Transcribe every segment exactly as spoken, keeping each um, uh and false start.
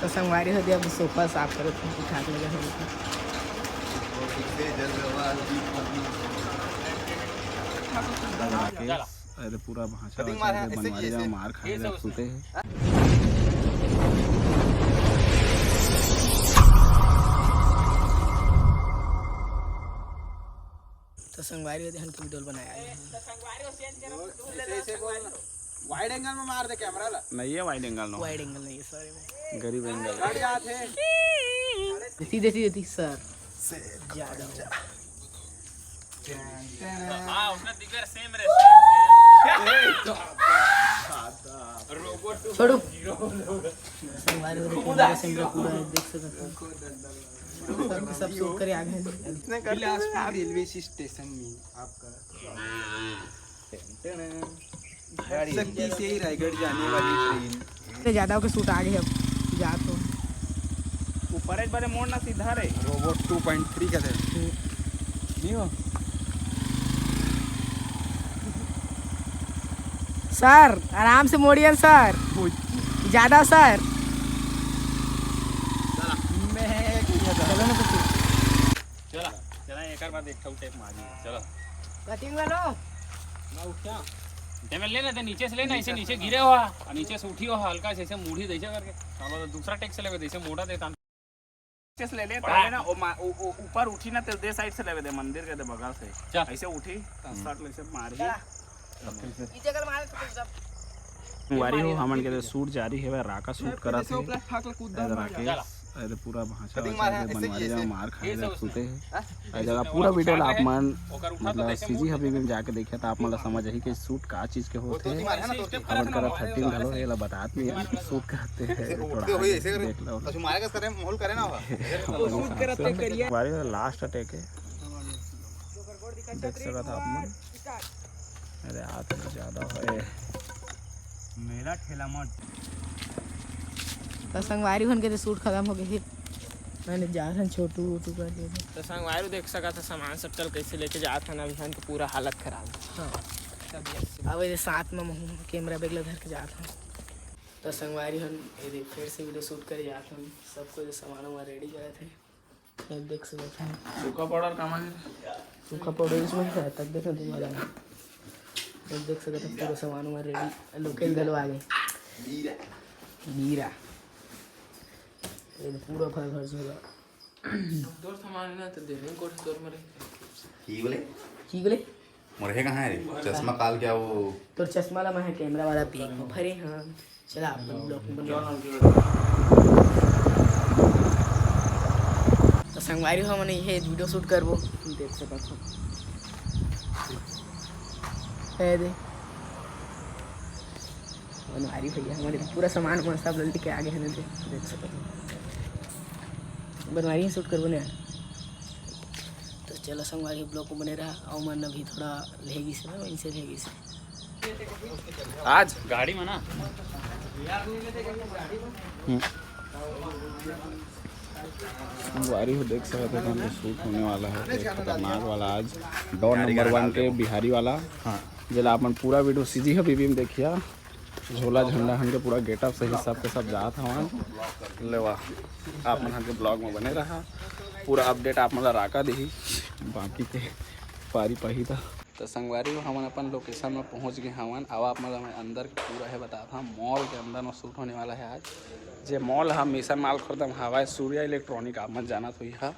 तो संगवारी हो, दे अब सोफा साफ करत हूँ, उठा के लगे हूँ। अरे पूरा भाषा कटिंग मार है, ऐसे बनवारी की, ऐसे। मार खाए ला, सुते हैं। तो संगवारी हो, देहन के वीडियो बनाया है। ऐसे, ऐसे बोल। वाइड एंगल में मार दे कैमरा ला। नहीं है वाइड एंगल, नो। वाइड एंगल नहीं है, सॉरी भाई। गरीब एंगल। कट जात है। सीधे सीधे तीस सर। ज्यादा हो। हाँ, उसने दिख रहा सेम रे, सेम, सेम। रोबोट टू छोड़ो। संगवारी हो, देख सकते हैं। सब, सब शूट करे आ गए। बिलासपुर रेलवे स्टेशन में आपका स्वागत है। शक्ति से ही रायगढ़ जाने वाली ट्रेन। इतने ज्यादा होके शूट आ गए, अब जा तो। ऊपर एक बारे मोड़ ना सीधा रे। रोबोट टू पॉइंट थ्री का दे। नहीं हो। सर, आराम से मोड़िए सर। ज्यादा सर। मैं चलो ना तो। चला, चला, एक बार देख, टेक मारी, चलो। कटिंग वालो। ना उठा। ते में लेना, ते नीचे से लेना, इसे नीचे गिरे हो, और नीचे से उठी हो, हल्का से ऐसे मुड़ी दे ऐसे करके। चलो, तो दूसरा टेक से लेवे, जैसे मोटा देता। नीचे से ले ले, पहले ना, ओ मा-, ओ, ओ, ऊपर उठी ना, ते दे साइड से लेवे दे, मंदिर के दे बगल से। चल। ऐसे उठी, तो शर्ट ले से मार ही। संगवारी हो, हमन के सूट जारी हेवय, राका सूट करत हे। राकेश, अरे पूरा भाषा कटिंग मार है, ऐसे बनवारी की, ऐसे। मार खाए ला, सुते हे। ए जगह पूरा वीडियो ला आप मन, मतलब, सीजी हबीबी में जाके देखे, त आप मन ला समझ आही कि सूट का चीज के होथे। हमन करा थर्टीन घलो, एला बतात नहीं, सूट कहते हैं, थोड़ा देख लो। मारे का करे, माहौल करे ना। हमारे लास्ट अटैक है, देख सकत आप मन। अरे, हाथ में ज्यादा है। मेरा ठेला मत। तो संगवारी होन के तो सूट खत्म हो गए हे। मैंने जा रहा छोटू वोटू कर दिया। तो संगवारी देख सकत ह, सामान सब चल कैसे लेके जात हन, अभी हमन के पूरा हालत खराब है। हाँ। अब ये साथ में महू कैमरा बैग ला धर के जात हन। तो संगवारी होन ये देख, फिर से वीडियो शूट करे जात हन। सब कुछ सामान वामान रेडी करत हे। ये देख सकत हन। सूखा पाउडर कहाँ है? सूखा पाउडर इसमें है, तब देखो तुम्हारा। ये देख सकत हन, पूरा सामान वामान रेडी, लोकेल घलो आ गए। मीरा। ये पूरा भर भर झोला। तोर सामान ना तो दे नहीं, कोठ तोर मरे। की बोले? की बोले? मोर हे कहाँ है रे? चश्मा काल क्या वो? तोर चश्मा ला मैं कैमरा वाला बैग में भरे हन। चला, अपन ब्लॉग में बने रहा। तो संगवारी हो, हमन ये वीडियो शूट करबो, देख सकत हो। ए दे। बनवारी भैया हमारे पूरा सामान वामान सब लेके आ गए हैं, दे, देख सकत हो। बनवारी ही शूट करबो ने यार। तो चलो संगवारी, ब्लॉग में बने रहा। और मन अभी थोड़ा लेगी से ना, इनसे लेगी से। आज गाड़ी में ना। हम्म। संगवारी हो, देख सकत हो, हमन के शूट होने वाला है, एक खतरनाक वाला आज, डॉन नंबर वन के बिहारी वाला। हाँ। जेला अपन पूरा वीडियो सीजी हबीबी में देखिया। झोला झंडा हन के पूरा गेटअप सही सब के सब जात हवन। लेवा, आप मन हन के ब्लॉग में बने रहा, पूरा अपडेट आप मन ला राका देही। बाकी के पारी पाही था। तो संगवारी हो, हमन अपन लोकेशन में पहुंच गए हवन। अब आप मन ला मैं अंदर के पूरा है बताता हूँ, मॉल के अंदर में शूट होने वाला है आज। जे मॉल हा मिशन माल खुर्द में हवय, सूर्या इलेक्ट्रॉनिक, आप मन जानत होही हा।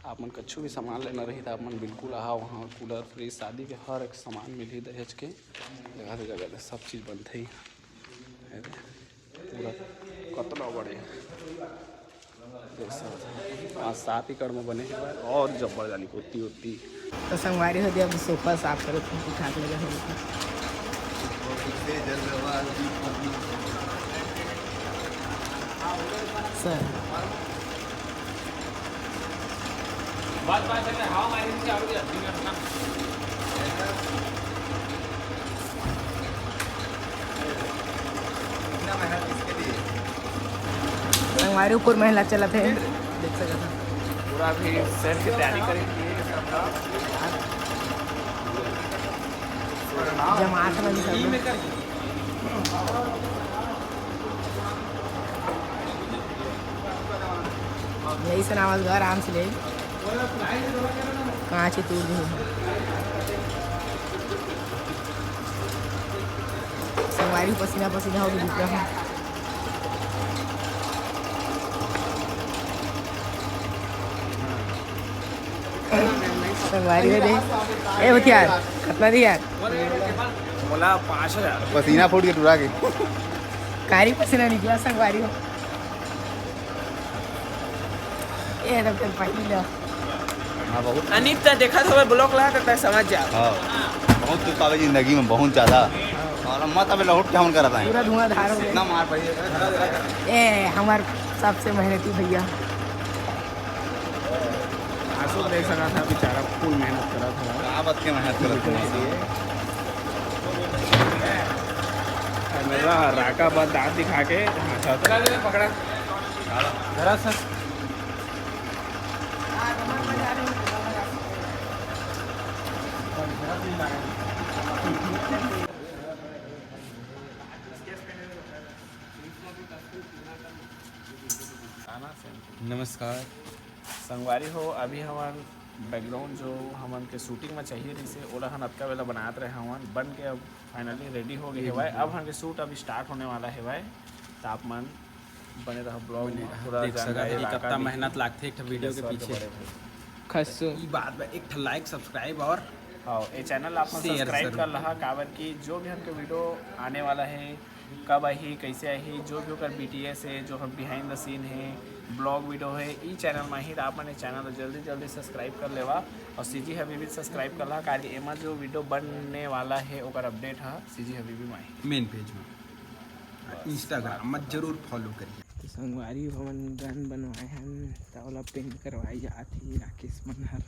आप मन कछु भी सामान लेना रही, तो आप मन बिल्कुल आहा, वहाँ कूलर, फ्रिज, शादी के हर एक सामान मिलही दहेज के। जगह से जगह ले सब चीज बनथे ही। पूरा कतना बड़े, देख सकत हव, पाँच सात एकड़ में बने हे और जब्बर जानी होती होती। तो संगवारी हो, दे अब सोफा साफ करत हूँ, उठा के लगे हूँ। सर। बात बात है, हवा मारी नीचे, आवड़ी जाती है। इतना मेहनत किसके लिए? हमारे ऊपर मेहनत चलत है, देख सकत हव। पूरा अभी सेट की तैयारी करेंगे। जमात में भी सब लोग। यही से नाम घर आराम से ले। कांच तोड़ दे। संगवारी पसीना पसीना हो गई दूसरा। संगवारी हो दे। ए भतियार, कितना दिया? बोला पाँच हजार। पसीना फूट के टुरा के। कारी पसीना निकला संगवारी हो। ए तो फिर पहली लो। हाँ, बहुत। अनित त देखत होवे ब्लॉग ला त तै समझ जा। हाँ, बहुत कुछ पावे जिंदगी में, बहुत ज्यादा। और मत अबे लहुट के हमन करत हैं। पूरा धुआंधार हो गया। इतना मार पड़ी है। ए, हमार सबसे मेहनती भैया। आंसू देख सका था बेचारा, फुल मेहनत करा था। का बात के मेहनत करत था? मेरा राका बाद दांत दिखा के हाँसा था। पकड़ा। जरा सा। नमस्कार। संगवारी हो, अभी हमन बैकग्राउंड जो हमन के शूटिंग में चाहिए रहिसे, ओला हम अतका बेला बनात रहे हवन, बन के अब फाइनली रेडी हो गए हेवय। अब हमन के शूट अभी स्टार्ट होने वाला हेवय, त आप मन बने रहो ब्लॉग में। पूरा देख सकत जानकारी हव कि इलाका कत्ता दिखी। मेहनत लागथे एक ठो वीडियो के पीछे। खस्सू। ई बात बा, एक ठो लाइक, सब्सक्राइब और हाँ, ये चैनल आप मन शेयर सब्सक्राइब जरूर कर लहा, काबर कि जो भी हमके वीडियो आने वाला है, कब आही, कैसे आही, जो भी ओकर बीटीएस है, जो हम बिहाइंड द सीन है, ब्लॉग वीडियो है, ई चैनल में ही, त आप मन ये चैनल ला जल्दी जल्दी सब्सक्राइब कर लेवा और सीजी हबीबी सब्सक्राइब कर लहा, काबर कि एमा जो वीडियो बनने वाला है, ओकर अपडेट ह सीजी हबीबी में ही। मेन पेज में, इंस्टाग्राम में जरूर फॉलो करिए। तो संगवारी हो, हमन गन बनवाए हन, त ओला पेंट करवाए जात हे राकेश मन हर।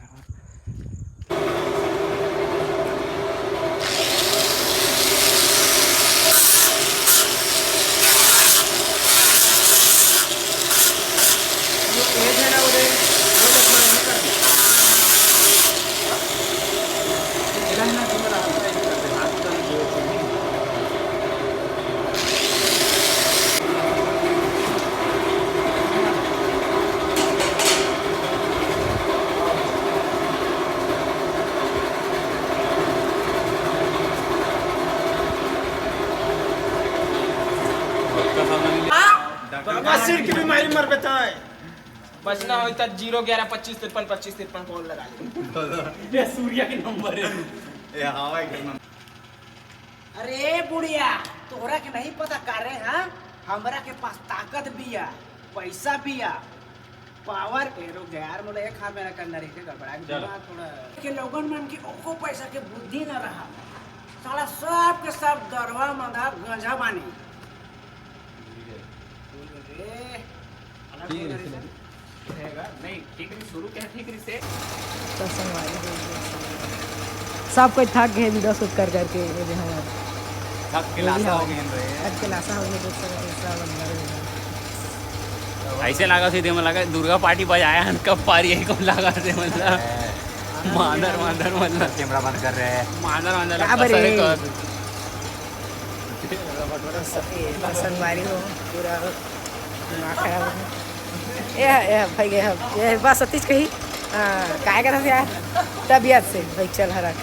बाबा सिर की बीमारी मर बेटा है। बचना होई त जीरो ग्यारह पच्चीस तिरपन पच्चीस तिरपन कॉल लगा ले। ये सूर्या के नंबर है। ए, हवा के नंबर। अरे बुढ़िया, तोहरा के नहीं पता का रे, हाँ? हमरा के पास ताकत बिया, पैसा बिया, पावर। ए, रुक जा यार, मोला एक हाथ में ना करना रही, गड़बड़ा के चलो। दिमाग थोड़ा। के लोगन मन के ओको पैसा के बुद्धि न रहा। साला सब के सब दरवा मंदा गंजा बानी। अरे, अलग ठीक बोल है, रही सर। रहेगा। नहीं, ठीक रही, शुरू के ठीक रही से। तो संगवारी हो गया। सब कोई थक गए वीडियो शूट कर करके, ये जो है। थक के ये भी लाशा हो हमारे गए हैं रे। थक के लाशा हो गए, देख सकते हैं, सब अंदर हो गए। ऐसे लगा सीधे में लगा दुर्गा पार्टी बजाया हन, कब पारी है, कौन लगा से मतलब। मांदर, मांदर, मतलब। कैमरा बंद कर रहे हैं। मांदर, मांदर का लगता बरे? सर, कौन? तो संगवारी हो, पूरा दिमाग खराब हो गया। ये, ये भाई, ये, ये बस सतीश कही, हाँ, काय करत यार? तबियत से भाई, चल हरा।